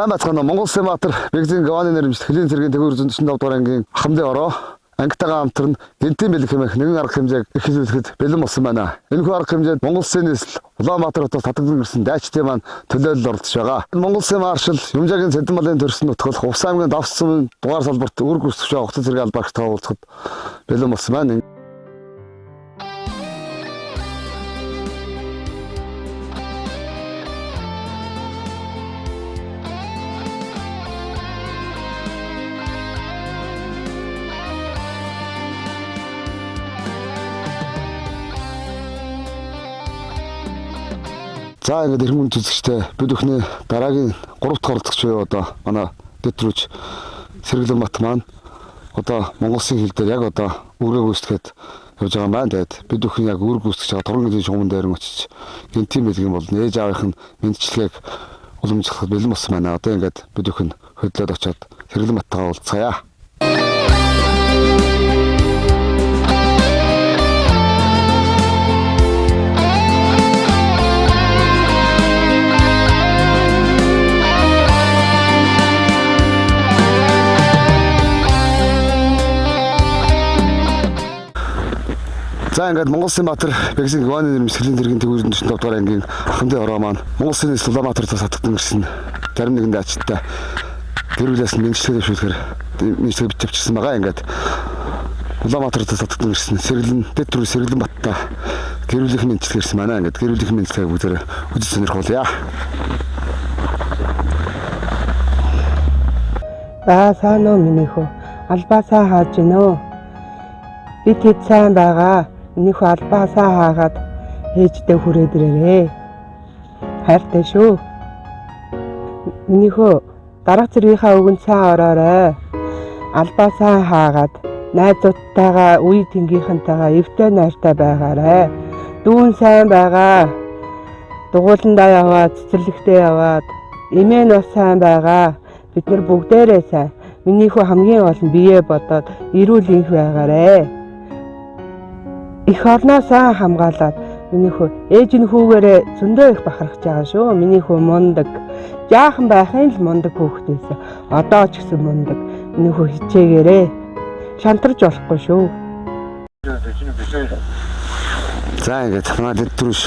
Сайн байцгаана уу? Монгол Улсын Баатар Бэгзин Гаваны нэрмжлэх хөлийн цэргийн төгөр 145 дугаар ангийн Ахмадын ороо ангитайгаа хамтран гэнтийн бэлэг хэмээх нэгэн арга хэмжээг эхлүүлэхэд бэлэн болсон байна. Энэхүү арга хэмжээнд Монгол Улсын нийслэл Улаанбаатар хотоос татагдан ирсэн дайчдын маань төлөөлөл оролцож байгаа. Монгол Улсын маршал Юмжаагийн Цэдэнмалын төрсөн нутгал Увс аймгийн Давс цөмийн дугаар салбарт үүрэг гүйцэтгэж байгаа ухаан цэргийн албаагчтайгаа уулзахад бэлэн болсон байна. За ингээд эрхэм хүндэт үзэгчтэй бид бүхний дараагийн 3 дахь оролцогч буюу одоо манай Дэтрүүч Сэргэлэн Бат маань одоо Монгол Улсын хил дээр яг одоо үүргээ гүйцэтгэхэд явж байгаа юм байна. Тэгээд бид бүхэн яг үүрэг гүйцэтгэж байгаа туран гэнтийн шугамн дээр нь очиж гэнтийн бэлгийн бол ээж аавынх нь мэндчилгээг уламжлахад бэлэн болсон байна. Одоо ингээд бид бүхэн хөдлөөд очиод Сэргэлэн Баттайгаа уулзцаая. За ингээд Монгол Улсын Баатар Бэгзин Гаваны нэрмжлэлийн цэргийн төвийн 45 дугаар ангийн Ахмадын ороо маань Монгол Улсын нийслэл Улаанбаатар хотоос татагдан ирсэн зарим нэгэн дайчтай гэр бүлээс нь мэндчилгээ дэвшүүлэхээр мэндчилгээ бичвчсэн байгаа. Ингээд Улаанбаатар хотоос татагдан ирсэн Сэргэлэн дэд түрүү Сэргэлэн Баттай гэр бүлийн мэндчилгээ ирсэн байна. Ингээд гэр бүлийн мэндчилгээг бүгдээрээ үзэж сонирхуулъя. За сайн уу миний хүү. Албаа сайн хааж гинөө. Би тэд сайн байгаа. Миний хүү албаа сайн хаагаад ээждээ хүрээд ирээрээ. Хайртай шүү. Миний хүү дарга зэргийнхаа үгэнд сайн ороорой. Албаа сайн хаагаад найзуудтайгаа үе тэнгийнхэнтэйгээ эвтэй найртай байгаарай. Дүүн сайн байгаа. Дугууландаа яваад, цэцэрлэгтээ яваад, эмээ нь бас сайн байгаа. Бид нар бүгдээрээ сайн. Миний хүү хамгийн гол нь бие бодоод эрүүл энх байгаарэ. Эх орноо сайн хамгаалаад миний хүү ээж нь хүүгээрээ зөндөө их бахархаж байгаа шүү. Миний хүү мундаг. Жаахан байхын л мундаг хүүхэд байсан. Одоо ч гэсэн мундаг. Миний хүү хичээгээрээ. Шантарч болохгүй шүү. За ингээд манай дэд түрүүш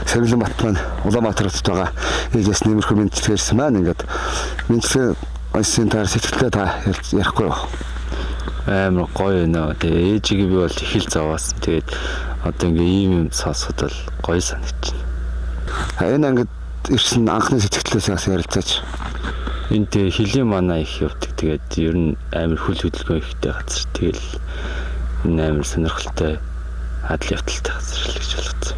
Сэргэлэн Бат маань Улаанбаатар хотод байгаа ээжээс нэмэрхүү мэндчилгээ ирсэн маань ингээд мэндчилгээ уншсан таар сэтгэлдээ та ярихгүй юу? Амар гоё нөө. Тэгээ ээжигээ би бол их л зовоос. Тэгээд одоо ингээ ийм юм сонсоход бол гоё санагдчихна. Энэ ангид ирсэн анхны сэтгэлээс бас ярилцаач. Энэ тэгээ хөлийн манаа их явдаг. Тэгээд ер нь амар хөл хөдөлгөөн ихтэй газар. Тэгэл энэ амар сонирхолтой адал явдалтай газар л гэж болгоцсон.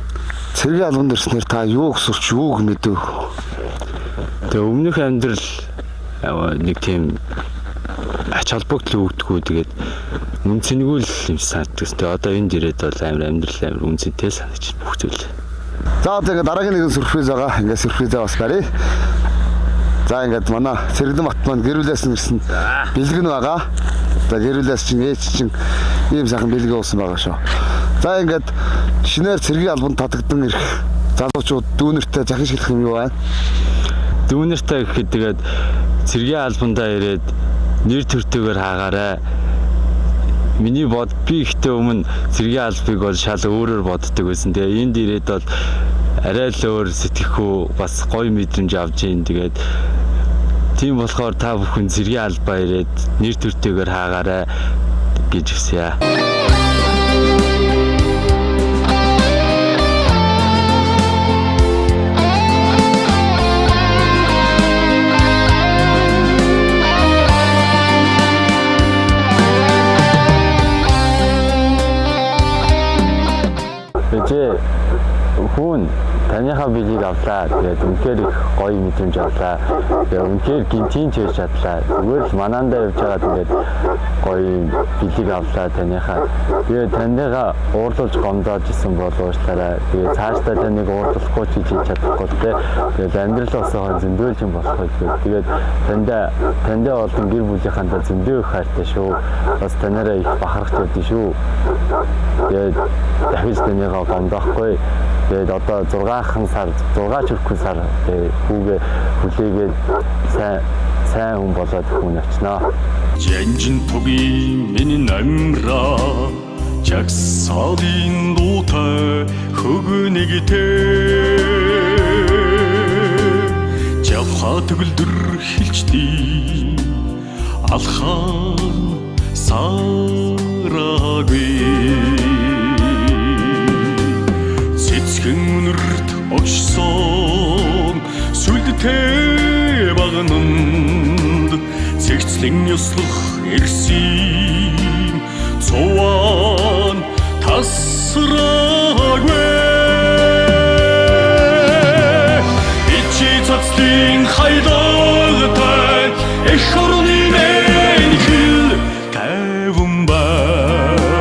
Цэргийн албанд ирснээр та юу өсөрч юуг мэдв? Тэгээ өмнөх амьдрал нэг тийм ач холбогдол өгдөггүй. Тэгээд үн цэнгүй л юм санагддаг. Тэгээ одоо энд ирээд бол амар амьдрал амар үн цэнтэй санагдчих бүх зүйл. За одоо ингээд дараагийн нэгэн сюрприз байгаа. Ингээд сюрпризээ бас барья. За ингээд манай Сэргэлэн Бат маань гэр бүлээс нь ирсэн бэлэг нь байгаа. За гэр бүлээс чинь ээж чинь ийм сайхан бэлэг уусан байгаа шүү. За ингээд шинээр цэргийн албанд татагдан ирэх залуучууд дүүнертэй захин шилэх юм юу байна? Дүүнертэй гэхэд тэгээд цэргийн албандаа ирээд нэр төртэйгээр хаагаарай. Миний бод би ихтэй өмнө цэргийн албыг бол шал өөрөөр боддог байсан. Тэгээ энд ирээд бол арай л өөр сэтгэхүй бас гоё мэдрэмж авч ийн. Тэгээд тийм болохоор та бүхэн цэргийн албаа ирээд нэр төртэйгээр хаагаарай гэж хүсье. Тэжээ хүн таныхаа билийг авлаа. Тэгээд үнэхээр их гоё мэдрэмж авлаа. Тэгээд үнэхээр гинтийн чийж чадлаа. Зүгээр л манаандаа явж байгаад ингээд гоё билийг авлаа таныхаа. Тэгээд таныгаа уурлуулж гомдоож исэн бол уушлаарай. Тэгээд цаашдаа таныг уурлахгүй ч хийж чадахгүй л те. Тэгээд амьдрал бас зөндөөлж юм болох байлгүй. Тэгээд тандаа болон гэр бүлийнхандаа зөндөө их хайртай шүү. Бас танаараа их бахархаж байдсан шүү. Тэгээд дахиж таныгаа гомдоохгүй. Тэгээд одоо 6 сар 6 чүрхэн сар тэгээд хүүгээ хүлээгээд сайн Сайн хүн болоод хүн очноо. Жанжин тугийн минь намра жагсаалын дуутай хөгнөгтэй жавха төгөлдөр хилчдий алхаан сараагүй цэцгэн үнэрт огшсон сүлдтэй багнанд цэгцлэн ёслох эрсийн цуван тасраагүй. Ичи цацлын хайлагтай эх орны мэнхэл тайван байна.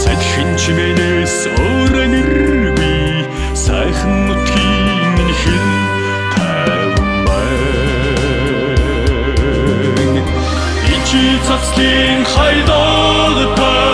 Салхин чимээс өөр нэргүй сайхан нутгийн минь хэл тайван байна. Ичи цацлын хайлагтай.